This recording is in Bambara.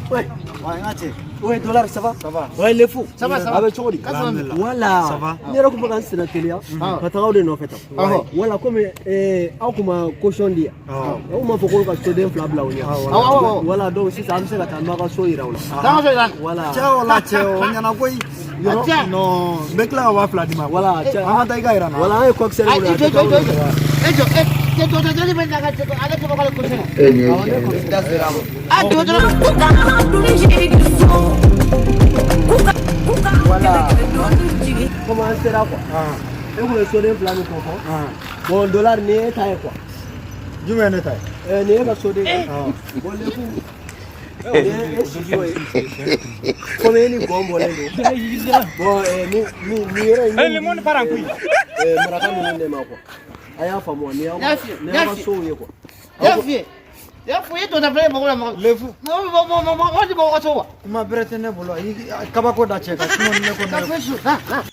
Ouais. Ouais, n ka cɛ. Ouais, dollar, ça va? Ça va. Ouais, les fous. Ça va, ça va. A bɛ cogo di? Alhamdulillah. Voilà. Ça va. Ne yɛrɛ kun bɛ ka n senna teliya ka taga aw de nɔfɛ tan. Voilà, komi aw kun ma caution di yan. Aw ma fɔ ko ka soden fila bila u ɲɛ. Awɔ, awɔ. Voilà, donc sisan an bɛ se ka taa n b'aw ka so yira u la. Taa so yira. Voilà. Cɛ o la cɛ o ɲɛna koyi. Yɔrɔ- Cɛ. Non, n bɛ tila ka 2000 d'i ma. Voilà, cɛ. An ka taa i ka yira n na. Voilà, an ye coxeur Ayi, wele. i jɔ, jɔ, jɔ, jɔ. E jɔ, e cɛ dɔgɔtɔrɔ joli bɛ na ka cɛ ale tɔgɔ k'ale caution. E nin ye tiɲɛ ye. Da sera a ma. A dɔgɔtɔrɔ. Voilà. Comme an sera quoi. E kun ye soden fila min ko fɔ. Bon, dollar, nin ye e ta ye quoi. Jumɛn ye ne ta ye? Nin ye e ka soden ye. Bon, le fou. Nin ye e siso ye. Comme e ni gɔn bɔlen don. Bon, ni yɔrɔ in. Le monde part en couille. Maraka ninnu de ma quoi. A y'a faamu wa? Nin y'aw N y'a f'i ye, nin n y'a y'aw ka f'i ye. sow ye quoi. N y'a f'i ye. N y'a f'i ye, e dɔgɔtɔrɔ fana ye mɔgɔ la mɔgɔ. Lefu. Mɔgɔ mɔgɔ mɔgɔ mɔgɔ ti mɔgɔ ka so wa. Kuma bɛrɛ tɛ ne bolo. I kabako da cɛ kan, sinon ne ko Ka ne. fɛn su. Ha ha.